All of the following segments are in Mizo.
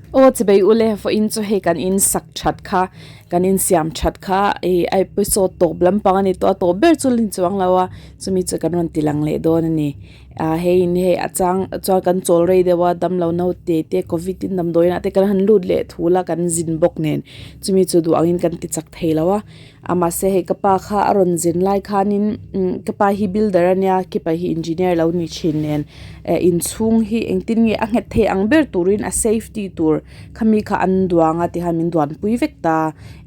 Aw chibei ule vawiin chu hei kan in sak that kha kan in siam that kha ih a episode tawp lampang a ni tawh a tawp ber chu la ni chuang lo a chumi chu kan rawn ti lang leh dawn a ni ah hei in hei a chang chuan kan chawl rei deuh a damlo naute te covid in damdawi inah te kan han lut leh thul a kan zin bawk nen chumi chu duh angin kan ti chak thei lo a. A mahse hei ka pa kha a rawn zin lai khanin umm ka pa hi builder a nia keeper hi engineer lo ni thin nen eh inchhung hi engtin nge a nghet thei ang ber turin a safety tur khami kha an duang a tikhan min duan pui vek ta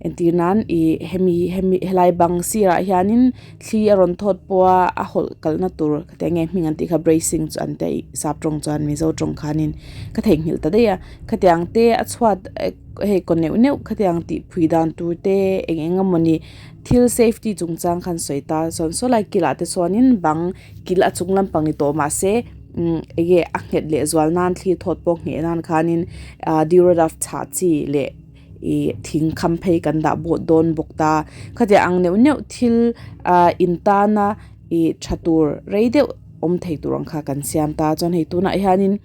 entir nan ih hemi hemi helai bang sirah hianin thli a rawn thawt pawh a a hawlh kalna tur khatiang enge hming an tih kha bracing chu an tia ih sap tawng chuan mizo tawng khanin ka theihnghilh ta daih a khatiang te a chhuat. Hei kaw neuh neuh khatiang tih phui dan tur te eng eng emawni thil safety chung chang khan sawi ta chuan saw lai kilah te chuanin bang kil a chung lampang ni tawh mahse umm enge a nghet leh zual nan thli thawt pawh ngheh nan khanin ah duradaf chhah chi leh ih thing kham phei kan dah bawh dawn bawk ta khatiang ang neuh neuh thil ah in tana ih tha tur rei deuh awm thei tur ang kha kan siam ta chuan hei tunah hianin.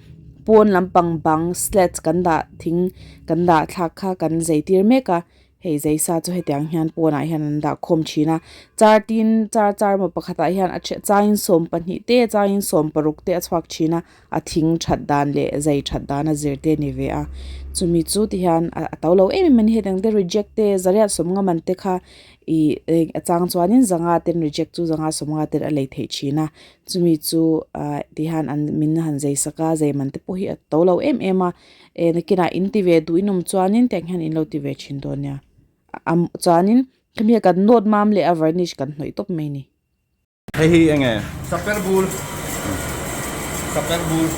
Pawn lampang bang slats kan dah thing kan dah thlak kha kan zai tir mek a hei zai sa chu hetiang hian pawnah hian an dah khawm thin a char tin char char emaw pakhatah hian a then changin sawmpahnih te changin sawmparuk te a chhuak thin a a thing that dan leh zai that dan a zir te a ni ve a chumi chu ti hian a to lo em em a ni hetiang te reject te zariat sawmnga man te kha ih a chang chuanin zanga ten reject chu zanga sawmnga ten a lei theih thin a. Chumi chu ah tihian an min han zai sak a zai man te pawh hi a to lo em em a eh nakinah in ti ve duh in awm chuanin tiang hian in lo ti ve thin dawn nia chuanin khami ah kan nawt mam leh a varnish kan hnawih tawp mai a ni. Hei hi enge? Saper bul Saper bul.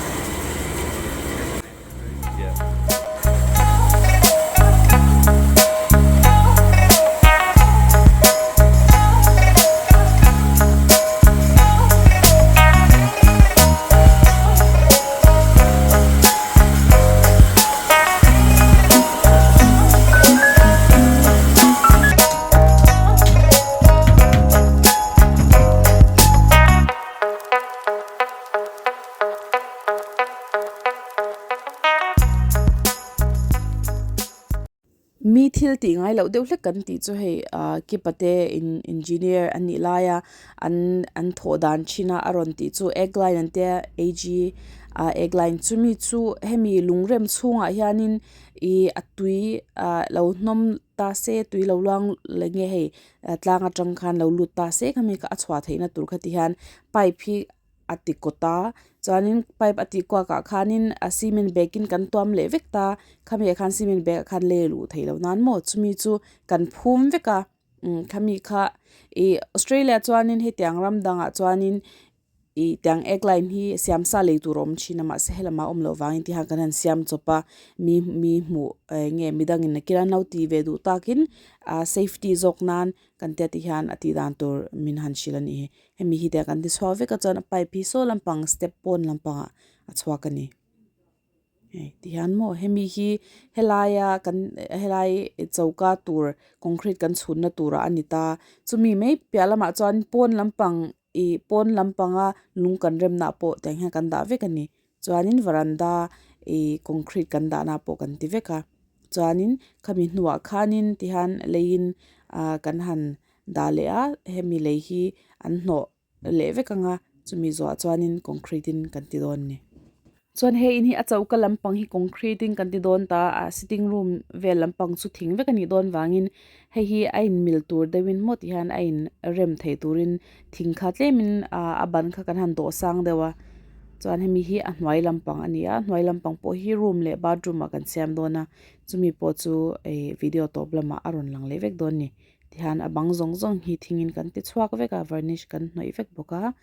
Mi thil tih ngai loh deuh hlek kan tih chu hei ah keeper te in engineer an nih laia an an thawh dan thin a a rawn tih chu egg line an tia A G ah egg line chumi chu hemi lungrem chhungah hianin ih a tui ah lo hnawm ta se tui lo luang leh nge hei tlang atang khan lo lut ta se khami kha a chhuah theihna tur kha ti hian pipe hi a ti kawt a chuanin pipe a tih kuak ah khanin a cement bag in kan tuam leh vek ta khami ah khan cement bag ah khan lei a luh theih loh nan maw chumi chu kan phum vek a umm khami kha ih Australia chuanin hetiang ram dangah chuanin ih tiang egg line hi siam sa lei tur a awm thin a mahse helamah a awm loh vangin tihian kan han siam chawp a mi mi hmuh eng nge midangin nakin an lo tih ve duh takin ah safety zawk nan kan tia tihian a tih dan tur min han hrilh a nih hi. Hemi hi te kan ti chhuak vek a chuan a pipe hi saw lampang step pawn lampangah a chhuak a ni. Hei ti hian maw hemi hi helaia kan helai choka tur concrete kan chhunna turah a ni ta chumi mai piah lamah chuan pawn lampang ih pawn lampanga lung kan remna pawh tiang hian kan dah vek a ni chuanin varanda ih concrete kan dahna pawh kan ti vek a chuanin khami hnuah khanin tihian leiin ah kan han dah leh a hemi lei hi an hnawh leh vek ang a chumi zawhah chuanin concrete in kan ti dawn a ni. Chuan hei in hi a choka lampang hi concrete in kan ti dawn ta a sitting room vel lampang chu thing vek a nih dawn vangin hei hi a in mil tur deuhin maw ti hian a in rem thei turin thing kha tlemin ah a ban kha kan han dawh sang deuh a chuan hemi hi a hnuai lampang a ni a hnuai lampang pawh hi room leh bathroom ah kan siam dawn a chumi pawh chu ih video tawp lamah a rawn lang leh vek dawn a ni. Tihian a bang zawng zawng hi thingin kan ti chhuak vek a varnish kan hnawih vek bawk a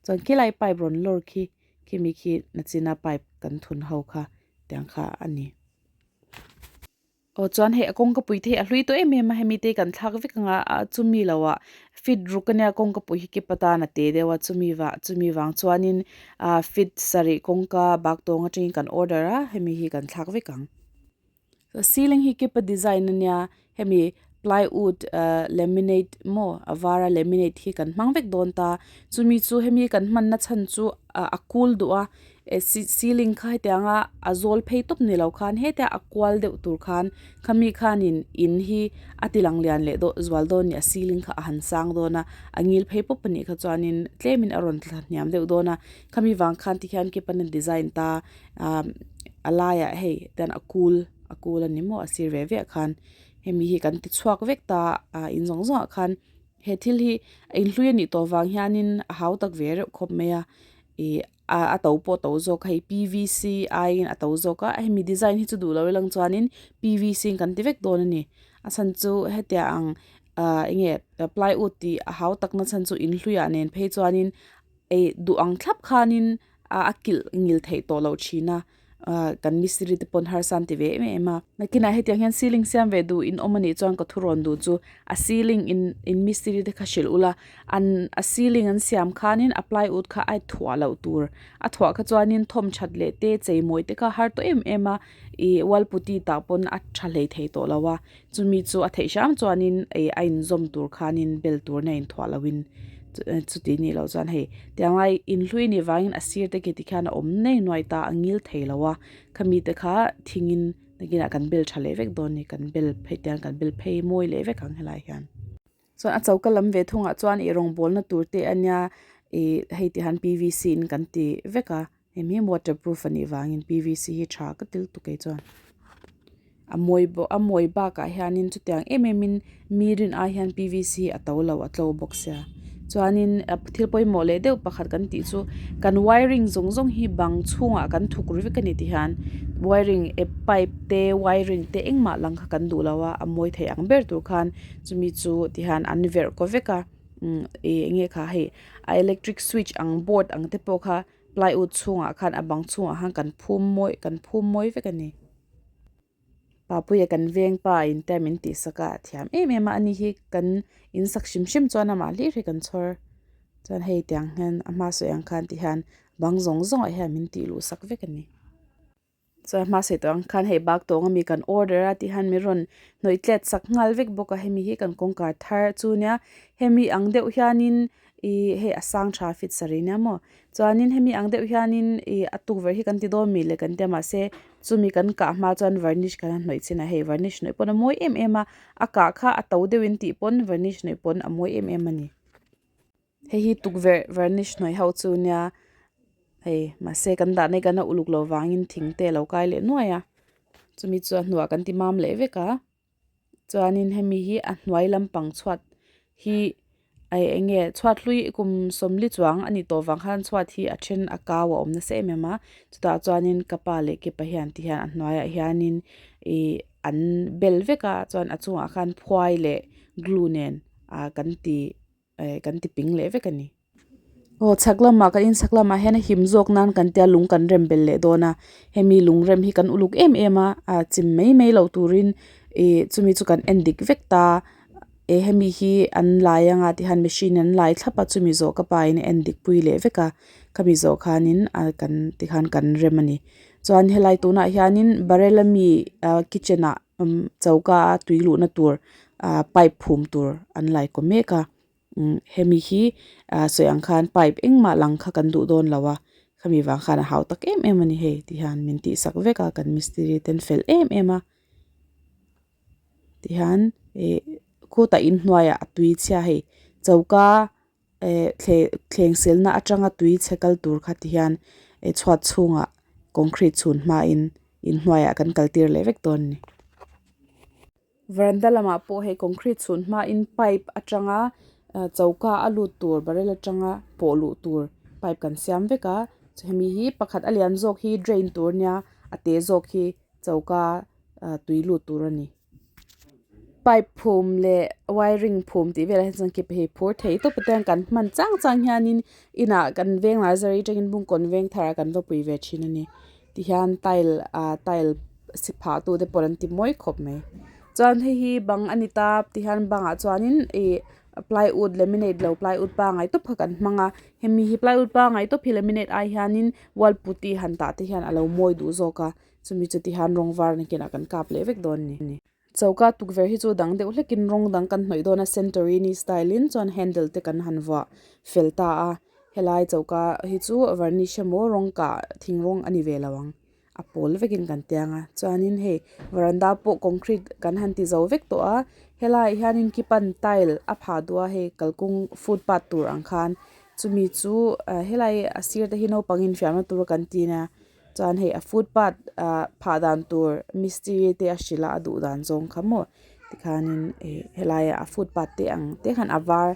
chuan khilai pipe rawn lawr khi khimi khi nachina pipe kan thun ho kha tiang kha a ni. Aw chuan hei a kawngka pui te hi a hlui tawh em em a hemi te hi kan thlak vek ang a chumi lo ah feet ruk ania kawngka pui hi kip atan a te deuh a chumi vah chumi vang chuanin ah feet sarih kawngka bak tawng atangin kan order a hemi hi kan thlak vek ang. Ceiling hi kepa design ania hemi ply. plywood ahh laminate maw a var a laminate hi kan hmang vek dawn ta chumi chu hemi kan hmanna chhan chu ah a cool duh a eh ceiling kha hetiang a a zawl phei tawp ni lo khan hetia a kual deuh tur khan khami khanin in hi a ti lang lian leh dawh zual dawn a ni a ceiling kha a han sang dawn a a ngil phei pawp a nih kha chuanin tlemin a rawn thla hniam deuh dawn a khami vang khan tikhian kepan a design ta ah a laiah hei tian a cool a cool a ni maw a sir ve ve ah khan hemi hi kan ti chhuak vek ta a in zawng zawng ah khan he thil hi a inhlui a nih tawh vang hianin a hau tak ve reuh khawp mai a ih a to pawh a to zawk a hei P V C aiin a to zawk a hemi design hi chu duh lo ilang chuanin P V C in kan ti vek dawn a ni a chhan chu hetiang ang ah eng nge plywood tih a hau tak na chhan chu inhlui ah nen phei chuanin ei duh ang thlap khanin a kilh ngil theih tawh loh thin a ah kan mistiri te pawn harsa an ti ve em em a nakinah hetiang hian ceiling siam ve duh in awm anih chuan ka thurawn duh chu a ceiling in in mistiri te kha hrilh ula an a ceiling an siam khanin a plywood kha a thuah loh tur a thuah kha chuanin thawm that leh te chei mawi te kha har tawh em em a ih wall putty tah pawn a tha hlei thei tawh lo a chumi chu a theih hram chuanin ih a inzawm tur khanin bel tur a inthuah lohin chuti nih loh chuan hei tiang lai inhlui nih vangin a sir te khi tikhian a awm nei nuai ta a ngil thei lo a khami te kha thingin nakinah kan bel tha leh vek dawn a ni kan bel phei tiang kan bel phei mawi leh vek ang helai hian. Chuan a choka lam ve thungah chuan ih rawngbawlna tur te a nia ih hei ti hian P V C in kan ti vek a hemi hi waterproof a nih vangin P V C hi tha ka til tuk ei chuan a mawi bawk a mawi bakah hianin chutiang em em in mi rin ai hian P V C hi a to lo a tlo bawk sia chuanin thil pawimawh leh deuh pakhat kan tih chu kan wiring zawng zawng hi bang chhungah kan thuk ru vek a ni ti hian wiring eh pipe te wiring te engmah lang kha kan duh lo a a mawi thei ang ber tur khan. Chumi chu tihian an verh kaw vek a umm ih eng nge kha hei a electric switch ang board ang te pawh kha plywood chhungah khan a bang chhungah khan kan phum mawi kan phum mawi vek a ni. Papuia kan veng pa in te min tih sak a a thiam em em a ani hi kan in sak hrim hrim chuan amah hlir hi kan chhawr chuan hei tiang hian a hma sawi ang khan tihian bang zawng zawngah hian min tih luh sak vek a ni. Chuan hmasa tawh ang khan hei bak tawng ami kan order a tih hian min rawn hnawih tlet sak nghal vek bawk a hemi hi kan kawngkhar thar chu nia hemi ang deuh hianin ih hei a sang tha fit sarih nia maw chuanin hemi ang deuh hianin ih a tukverh hi kan ti dawn mi le kan tia mahse chumi kan kah hma chuan varnish kan han hnawih chin a hei varnish hnawih pawn a mawi em em a a kah kha a to deuhin tih pawn varnish hnawih pawn a mawi em em a ni. Hei hi tukverh varnish hnuai ho chu nia hei mahse kan dahna hi kan a uluk loh vangin thing te a lo kai leh nuai a chumi chu a hnuah kan ti mam leh vek a chuanin hemi hi a hnuai lampang chhuat hi eng enge chhuat hlui kum sawmli chuang a nih tawh vang khan chhuat hi a then a kau a awm nasa em em a chutah chuanin ka pa leh kipa hian ti hian a hnuaiah hianin ih an bel vek a chuan a chungah khan phuai leh glue nen ah kan ti. eh kan ti ping leh vek a ni. Aw chhak lamah kan inchhak lamah hian a him zawk nan kan tia lung kan rem belh leh dawn a hemi lung rem hi kan uluk em em a ah chim mai mai loh turin ih chumi chu kan en dik vek ta eh hemi hi an lai anga tihian machine an lai thlap a chumi zawh ka pa in a en dik pui leh vek a khami zawh khanin ah kan tikhan kan rem a ni chuan helai tunah hianin barrel ami ah kitchen ah. umm choka a tui luhna tur ah pipe phum tur an lai kaw mek a umm hemi hi ah sawi ang khan pipe engmah lang kha kan duh dawn lo a khami vang khan a hau tak em em a ni hei ti hian min tih sak vek a kan mistiri te an fel em em a tihian ih khutah inhnuaiah a tui chhia hei choka. eh thleng selna atanga tui chhe kal tur kha ti hian eh chhuat chhungah concrete chhun hmain inhnuaiah kan kal tir leh vek dawn a ni. Veranda lamah pawh hei concrete chhun hmain pipe atanga choka a lut tur barrel atanga pawh luh tur pipe kan siam vek a hemi hi pakhat a lian zawk hi drain tur ania a te zawk hi choka tui lut tur a ni. Pipe phum leh wiring phum tih velah hian chuan ke hei phur thei tawp te kan hman chang chang hianin inah kan veng nursery atangin bungkawn veng tharah kan va pui ve thin a ni tihian tile ah tile si phah tu te pawh an ti mawi khawp mai chuan hei hi bang a ni ta tihian bangah chuanin ih plywood laminate lo plywood pangai tawp kha kan hmang a hemi hi plywood pangai tawp hi laminate ai hianin wall putty han tah te hian a lo mawi duh zawk a. Chumi chu tihian rawng var nakinah kan kap leh vek dawn a ni. Choka tukverh hi chu dang deuh hlekin rawng dang kan hnawih dawn a Santorini style in chuan handle te kan han vuah fel ta a helai choka hi chu varnish emaw rawng kah thing rawng a ni ve lo ang a pawl vekin kan tiang a chuanin hei varanda pawh concrete kan han ti zo vek tawh a helaiah hianin kipan tile a phah duh a hei kalkawng footpath tur ang khan chumi chu helai a sir te hi naupang infiamna tur kan ti nia. Chuan hei a footpath ah phah dan tur mistiri te a hrilh a a duh dan zawng kha maw tikhanin ih helaiah a footpath te ang te khan a var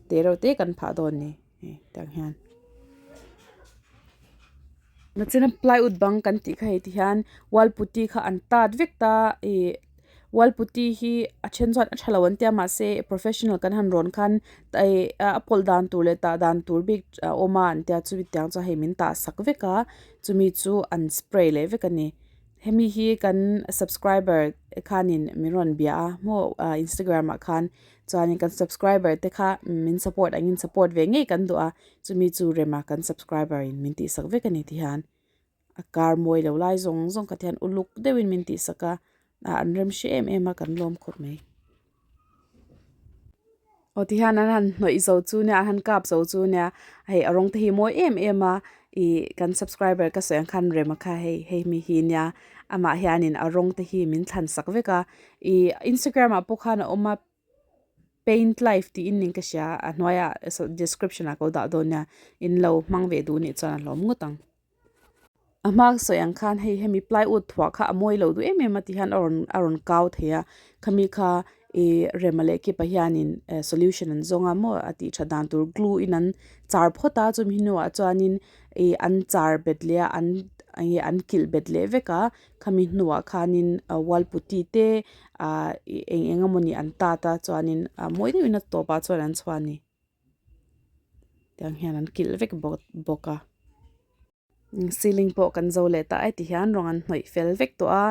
te reuh te kan phah dawn a ni hei tiang hian. Nachina plywood bang kan tih kha hei ti hian wall putty kha an tat vek ta ih wall putty hi a then chuan a tha lo an tia mahse professional kan han rawn khan ih a pawlh dan tur leh tah dan tur bik a awm a an tia chumi tiang chuan hei min tah sak vek a chumi chu an spray leh vek a ni hemi hi kan subscriber khanin min rawn bia a maw ah instagram ah khan chuanin kan subscriber te kha min support angin support ve ngei kan duh a chumi chu rema kan subscriber in min tih sak vek a ni ti hian. A kar mawi lo lai zawng zawng kha hian uluk deuhin min tihsak a ah an rem hre em em a kan lawm khawp mai. Aw ti hian an han hnawih zo chu nia an han kap zo chu nia hei a rawng te hi mawi em em a ih kan subscriber ka sawi ang khan rema kha hei hei mi hi nia amah hianin a rawng te hi min thlan sak vek a ih instagram ah pawh khan a awm a. Paint life tiin ning ka hria a hnuaiah description ah ka lo dah dawn nia in lo hmang ve duh anih chuan a hlawm ngawt ang. A hma sawi ang khan hei hemi plywood thuah kha a mawi lo duh em em a ti hian a rawn a rawn kau thei a khami kha ih rema leh kipa hianin solution an zawng a maw a tih that dan tur glue in an char phawt a chumi hnuah chuanin ih an char bet leh a an eng nge an kilh bet leh vek a. Khami hnuah khanin wall putty te ah eng eng emawni an tat a chuanin ah mawi deuhin a tawpah chuan an chhuah a ni tiang hian an kilh vek bawk bawk a ceiling pawh kan zo leh ta e ti hian rawng an hnawih fel vek tawh a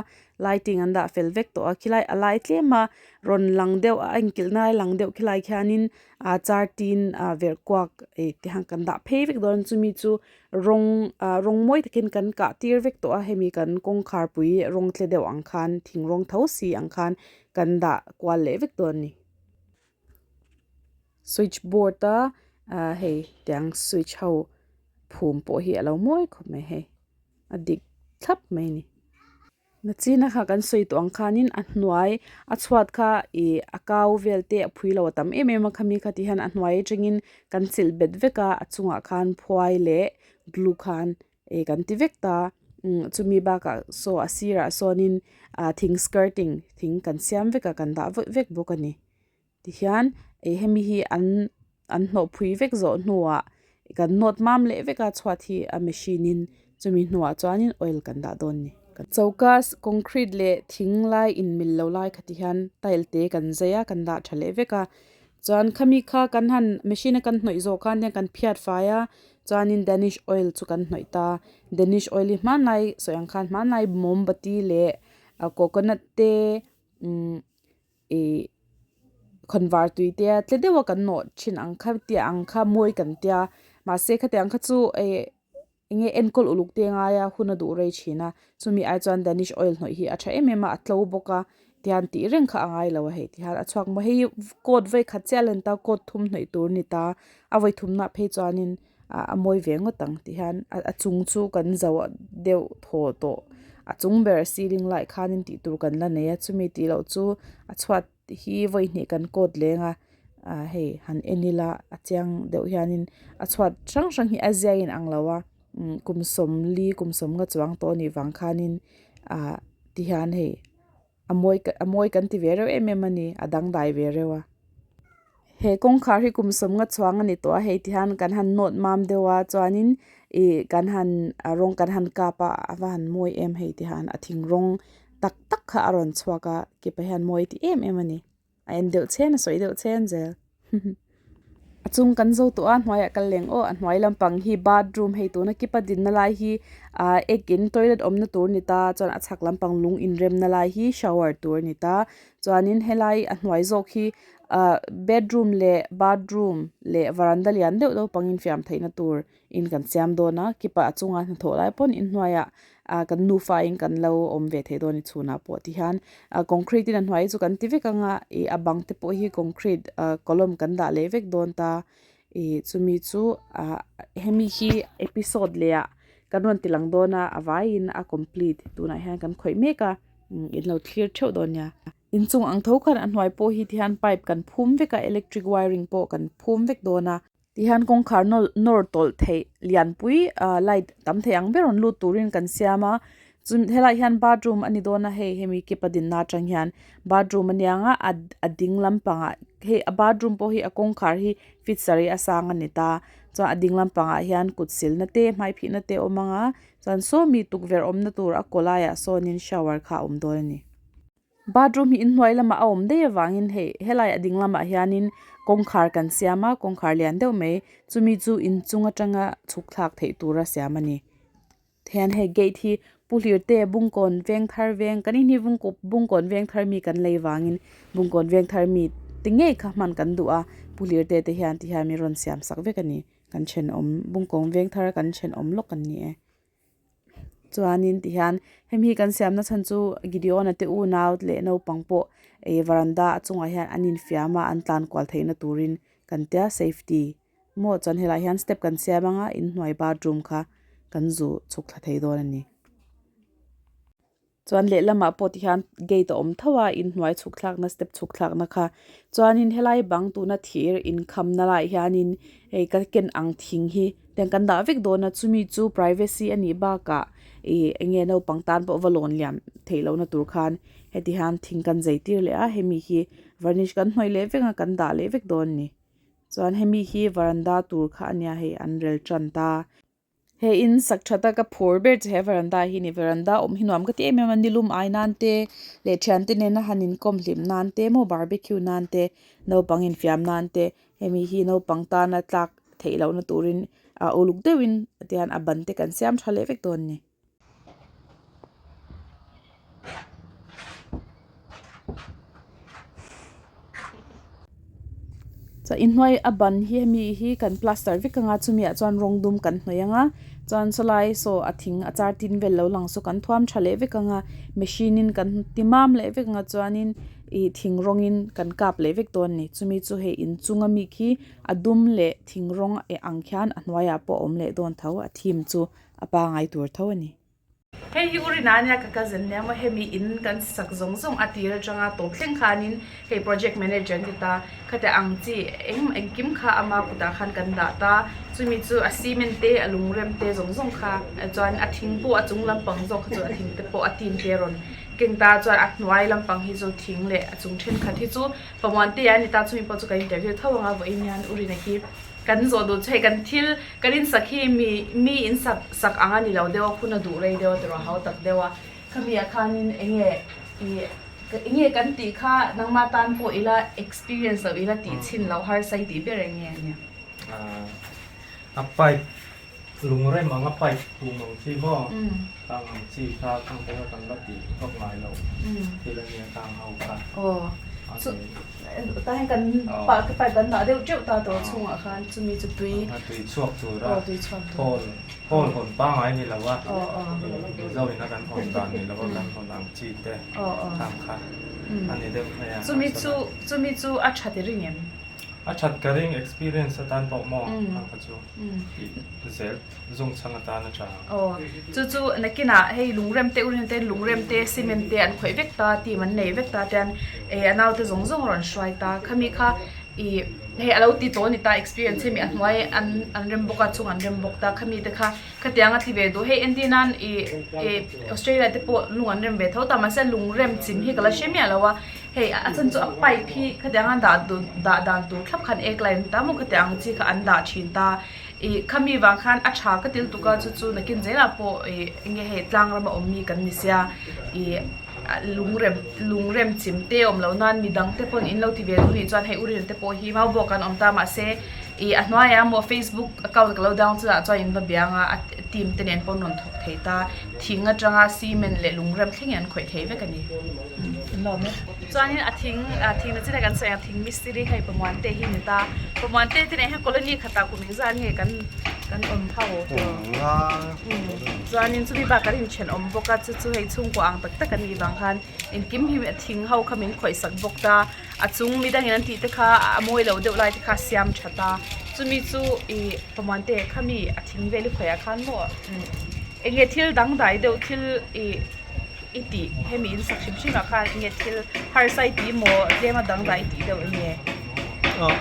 lighting an dah fel vek tawh a khilai a lai tlem a rawn lang deuh a inkilh na lai lang deuh khilai khianin ah chartin ah verh kuak ih ti hian kan dah phei vek dawn chumi chu. Rawng ah rawng mawi takin kan kah tir vek tawh a hemi kan kawngkhar pui rawng tle deuh ang khan thing rawng tho si ang khan kan dah kual leh vek dawn a ni. Switch board a ah hei tiang switch ho phum pawh hi a lo mawi khawp mai hei a dik thlap mai a ni. Nachina kha kan sawi tawh ang khanin a hnuai a chhuat kha ih a kau vel te a phui lo a tam em em a khami kha ti hian a hnuai atangin kan chilh bet vek a a chungah khan phuai leh glue khan ih kan ti vek ta umm chumi bakah saw a sirah sawnin ah thing skirting thing kan siam vek a kan dah vek bawk a ni. Tihian ih hemi hi an an hnawh phui vek zawh hnuah kan nawt mam leh vek a chhuat hi a machine in chumi hnuah chuanin oil kan dah dawn a ni. Choka concrete leh thing lai inmil lo lai kha ti hian tile te kan zai a kan dah tha leh vek a chuan khami kha kan han machine a kan hnawih zawh khan hian kan phiat fai a chuanin danish oil chu kan hnawih ta danish oil hi hmanlai sawi ang khan hmanlai mombati leh coconut te umm. Ih khawnvar tui te a tle deuh a kan nawh thin ang kha tia ang kha mawi kan tia mahse khatiang kha chu ih eng nge enkawl uluk te ngai a hun a duh rei thin a chumi ai chuan danish oil hnawih hi a tha em em a a tlo bawk a tihian tih reng kha a ngai lo a hei tihian a chhuak maw hei coat vawi khat chiah a lan ta coat thum hnawih tur a ni ta a vawi thum nah phei chuanin ah a mawi ve ngawt ang ti hian a chung chu kan zo deuh thaw tawh a chung ber ceiling lai khanin tih tur kan la nei a chumi tih loh chu a chhuat hi vawi hnih kan coat leng a ah hei han en ila a chiang deuh hianin a chhuat hrang hrang hi a zia in ang lo a umm kum sawmli kum sawmnga chuang tawh a nih vang khanin ah ti hian hei. A mawi a mawi kan ti ve reuh em em a ni a dangdai ve reuh a he kawngkhar hi kum sawmnga chuang a ni tawh a hei ti hian kan han nawt mam deuh a chuanin ih kan han a rawng kan han kap a a va han mawi em hei ti hian a thing rawng tak tak kha a rawn chhuak a kipa hian mawi ti em em a ni. A en deuh chhen a sawi deuh chhen zel a chung kan zo tawh a hnuaiah kal leng aw a hnuai lampang hi bathroom hei tuna kipa dinna lai hi ah ek in toilet awmna tur a ni ta chuan a chhak lampang lung inremna lai hi shower tur a ni ta chuanin helai a hnuai zawk hi. Ahh bedroom leh bathroom leh varanda lian deuh naupang infiam theihna tur in kan siam dawn a kipa a chunga hnathawh lai pawn inhnuaiah ah kan nufa in kan lo awm ve thei dawn a ni chhunah pawh ti hian ah concrete in a hnuai chu kan ti vek ang a ih a bang te pawh hi concrete ah column kan dah leh vek dawn ta ih chumi chu ah hemi hi episode leh ah kan rawn ti lang dawn a a vaiin a complete tunah hian kan khawih mek a in lo thlir theuh dawn nia. Inchung ang tho khan a hnuai pawh hi tihian pipe kan phum vek a electric wiring pawh kan phum vek dawn a tihian kawngkhar nawl nawr tawlh theih lianpui ah light tam thei ang ber rawn lut turin kan siam a chun helaiah hian bathroom a ni dawn a hei hemi kepa dinna atang hian bathroom a nia nga a a ding lampangah hei a bathroom pawh hi a kawngkhar hi feet sarih a sang a ni ta chuan a ding lampangah hian kut silna te hmai phihna te a awm ang a chuan sawmi tukverh awmna tur a kaw laiah sawnin shower kha a awm dawn a ni. Bathroom hi inhnuai lamah a awm daih avangin hei helai a ding lamah hianin kawngkhar kan siam a kawngkhar lian deuh mai chumi chu inchung atanga chhuk thlak theih tura siam a ni tihian hei gate hi pu hlir te bungkawn veng thar veng kan in hi bungkawn veng thar mi kan lei vangin bungkawn veng thar mi ti ngei kha hman kan duh a pu hlir te te hian ti hian min rawn siam sak vek a ni kan thenawm bungkawn veng thar a kan thenawm lawk an ni e. Chuanin tihian hemi hi kan siamna chhan chu Gideon-a te unau leh naupang pawh ih varanda a chungah hian an infiam a an tlan kual theihna turin kan tia safety maw chuan helaiah hian step kan siam anga inhnuai bathroom kha kan zu chhuk thla thei dawn a ni. Chuan lehlamah pawh tihian gate a awm tho a inhnuai chhuk thlakna step chhuk thlakna kha chuanin helai bang tuna thir inkhamna laiah hianin hei ka ken ang thing hi tiang kan dah vek dawn a chumi chu privacy a nih bakah ih eng nge naupang tan pawh va lawn liam theih lohna tur khan heti hian thing kan zai tir leh a hemi hi varnish kan hnawih leh vek a kan dah leh vek dawn a ni chuan hemi hi varanda tur kha a nia hei an rel tan ta. He in sak tha taka phur ber chu he veranda hi a ni veranda awm hi nuam ka ti em em a nilum ai nan te leh thiante nena han inkawm hlim nan te maw barbecue nan te naupang infiam nan te hemi hi naupang tana tlak theih lohna turin ah uluk deuhin tihian a ban te kan siam tha leh vek dawn a ni. Chuan inhnuai a ban hi hemi hi kan plaster vek anga chumi ah chuan rawng dum kan hnawih anga chuan sawlai saw a thing a char tin vel lo lang saw kan thuam tha leh vek anga machine in kan ti mam leh vek anga chuanin ih thing rawng in kan kap leh vek dawn a ni chumi chu hei inchung ami khi a dum leh thing rawng eh ang khian a hnuaiah pawh a awm leh dawn tho a theme chu a pangai tur tho a ni. Hei hi Urina ania ka cousin nia maw hemi in kan sak zawng zawng a tir atanga tawp thleng khanin hei project manager an ti ta khatiang ang chi eng engkim kha ama kutah khan kan dah ta chumi chu a cement te a lungrem te zawng zawng kha chuan a thing pawh a chung lampang zawk kha chu a thing te pawh a team te a rawn keng ta chuan a hnuai lampang hi chu thing leh a chung thenkhat hi chu Pamuan te a ni ta chumi pawh chu kan interview tho anga vawiin hian Urina hi Kan zawh duh chu hei kan thil kan insak hi mi mi insak sak ang a ni lo deuh a hun a duh rei deuh a tiraw hau tak deuh a khami ah khanin eng nge ih eng nge kan tih kha nangmah tan pawh ila experience loh ila tih chhin loh harsa i tih ber eng nge ania. A pipe lungrem ang a pipe kum ang chi maw kang ang chi kha kang te kha kan la tih vak ngai lo thil ania kang ho kha. Aw chu tah hian kan pah pipe kan dah deuh teuh ta tawh chhungah khan chumi chu tui a tui chhuak tur a tui chhuak tur hawl hawl hawn pangai ni lo a mizo in a kan hawn dan ni lo a kan hawn ang chi te khang kha a ni deuh mai a chumi chu chumi chu a tha ti ring em a that ka ring experience atan pawh maw khang kha chu tih zel Zung chhang atan a tha. Aw, chu chu nakinah hei lungrem te urin te lungrem te cement te an khawih vek ta team an nei vek ta chuan eh a naute zawng zawng a rawn hruai ta khami kha ih hei a lo ti tawh a ni ta experience hemi a hnuai an an rem bawk a chung an rem bawk ta khami te kha khatiang a ti ve duh hei entir nan ih eh Australia te pawh lung an rem ve tho ta mahse lungrem chim hi ka la hre miah lo a hei a chhan chu a pipe hi khatiang a dah dah dan tur thlap khan ek line ta maw khatiang ang chi kha an dah thin ta. Ih khami vang khan a tha ka til tuk a chu chu nakin zelah pawh ih enge hei tlang rama awm mi kan ni sia ih lungrem lungrem chim te awm loh nan midang te pawn in lo ti ve duh nih chuan hei uril te pawh hi mau bawk an awm ta mahse ih a hnuaiah maw facebook account ka lo down chutah chuan in va biang a a. team te nen pawh an rawn thawk thei ta. Thing atanga cement leh lungrem thlengin an khawih thei vek a ni. Chuanin a thing a thing na chin a kan sawi ang thing mistiri hei Pamuante hi a ni ta. Pamuante te nen hian colony khatah kum engzat nge kan kan awm ho chuanin chumi bakah kan inthenawm bawk a chu chu hei chhungkua ang tak tak a nih vang khan engkim hi a thing ho kha min khawih sak bawk ta a chung midangin an tih te kha a mawi lo deuh lai te kha a siam tha ta chumi chu ih Pamuante khami a thing vel i khawih ah khan maw eng nge thil dangdai deuh thil ih. I tih hemi in sak hrim hrim ah khan enge thil harsa i tih maw tlem a dangdai i tih deuh enge? Aw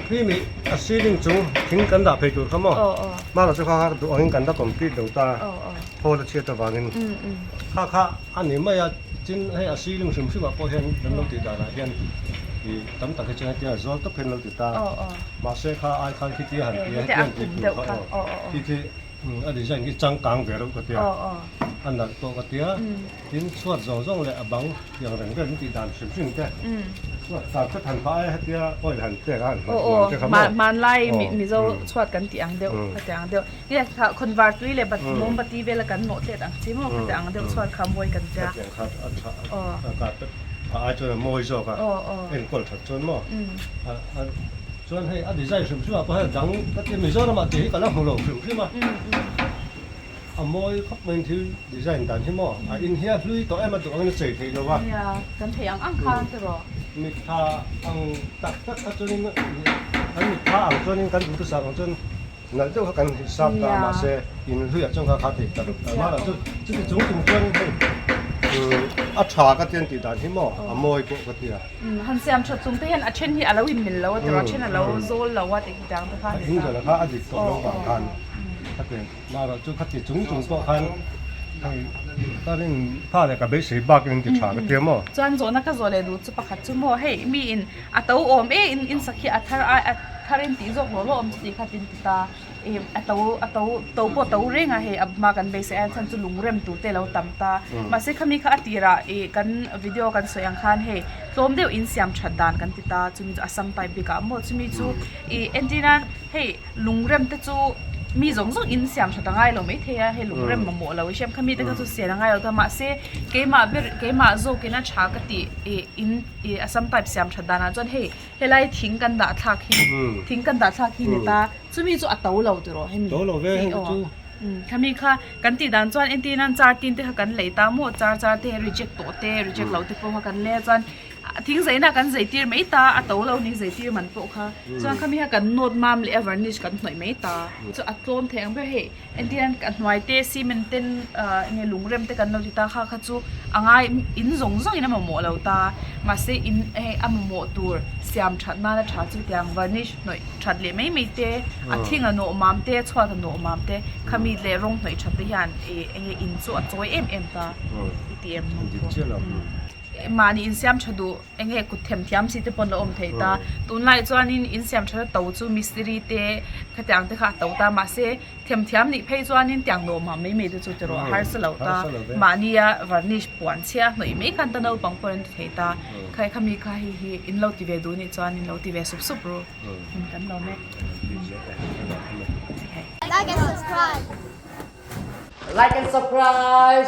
khi mi a ceiling chung thing kan dah phei tur kha maw? Aw aw. Hmanah chu kha kha duh angin kan la complete lo ta Aw aw. Hall a chhiat avangin kha kha a ni mai a tin hei a ceiling hrim hrim ah pawh hian kan lo tih danah hian ih tam tak hi chuan hetiang a zawl tawp hian lo ti ta Aw aw. Mahse kha ai khan khitia han ti a hetiang tih tur kha aw khi khi A design khi changkang ve reuh ka tia, a nalh pawh ka tia, tin chhuat zawng zawng leh a bang tiang reng reng tih dan hrim hrim te, chhuat carpet han phah e hetia oil han pek a han hmang hmang te kha maw. Hmanlai Mizo chhuat kan tih ang deuh khati ang deuh, nge kha khawnvar tui leh mombati vela kan nawh tlet ang chi maw khati ang deuh chhuat kha mawi kan tia. Khatiang kha a tha a carpet phah ai chuan a mawi zawk a, enkawl that chuan maw. Chuan hei a design hrim hrim ah pawh hian dang ka ti Mizoram ah tih hi ka la hmu lo hrim hrim a, a mawi khawp mai thil design dan hi maw a in hi a hlui tawh em a duh angin a chei theih lo a. Nia kan thei ang ang khan te rawh. Mitha ang tak tak kha chuanin kan mitha ang chuanin kan duhthusam ang chuan nalh deuh kha kan hisap ta a mahse in hluiah chuan kha kha thei ta lo ta mahla chu chuti chung chung chuan hei a tha ka ti an tih dan hi maw a mawi pawh ka ti a. Han siam that chung te hian a then hi a lo in mil lo a tiraw a then a lo zawl lo a tih dang te kha a ni ta. A in kha a dik tawh lo vang khan khati mahrawh chu khati chung chung pawh khan hei ka rin pha leh ka beisei bak in ti tha ka tia maw. Chuan zawhna ka zawh leh duh chu pakhat chu maw hei mi in a to awm e in in sak hi a thar a thar in tih zawk hlawh hlawh awm chu tih kha tin ti ta. Ih a to a to to pawh to reng a hei a hma kan beisei a chhan chu lung rem tur te a lo tam ta mahse khami kha a tirah ih kan video kan sawi ang khan hei tlawm deuh in siam that dan kan ti ta chumi chu Assam type bik ah maw chumi chu ih entir nan hei lung rem te chu mi zawng zawng in siam that a ngai lo maithei a hei lung rem mamawh lo i hriam khami te kha chu sian a ngai lo ta mahse keimah ber keimah zawkin a tha ka tih ih in ih Assam type siam that danah chuan hei helai thing kan dah thlak hi thing kan dah thlak hi ni ta. Chumi chu a to lo tiraw hemi? To lo ve heng te chu. Khami kha kan tih dan chuan entir nan char tin te kha kan lei ta maw char char te reject tawh te reject lo te pawh kha kan lei a chuan thing zaina kan zai tir mai ta a to lo ni zai tir man pawh kha chuan khami kha kan nawt mam leh a varnish kan hnawih mai ta chu a tlawm thei ang ber hei entir nan a hnuai te cement ten ah enge lungrem te kan lo ti ta kha kha chu a ngai in zawng zawng in a mamawh lo ta mahse in hei a mamawh tur siam that nana tha chu tiang varnish hnawih that leh mai mai te a thing a nawh mam te a chhuat a nawh mam te khami leh rawng hnawih that te hian ih enge in chu a chawi em em ta i ti em mahni insiam tha duh enge kut them thiam chi te pawn a awm thei ta tunlai chuanin insiam that a to chu mistiri te khatiang te kha a to ta mahse Themthiam nih phei chuanin tiang nuam ah mai mai te chu ti rawh a harsa lo ta mahnia varnish puan chhia hnawih mai khan ta naupang pawh an ti thei ta khai khami kha hei hi in lo ti ve duh nih chuan in lo ti ve sup sup ru kan lawm e. Like and subscribe. Like and subscribe.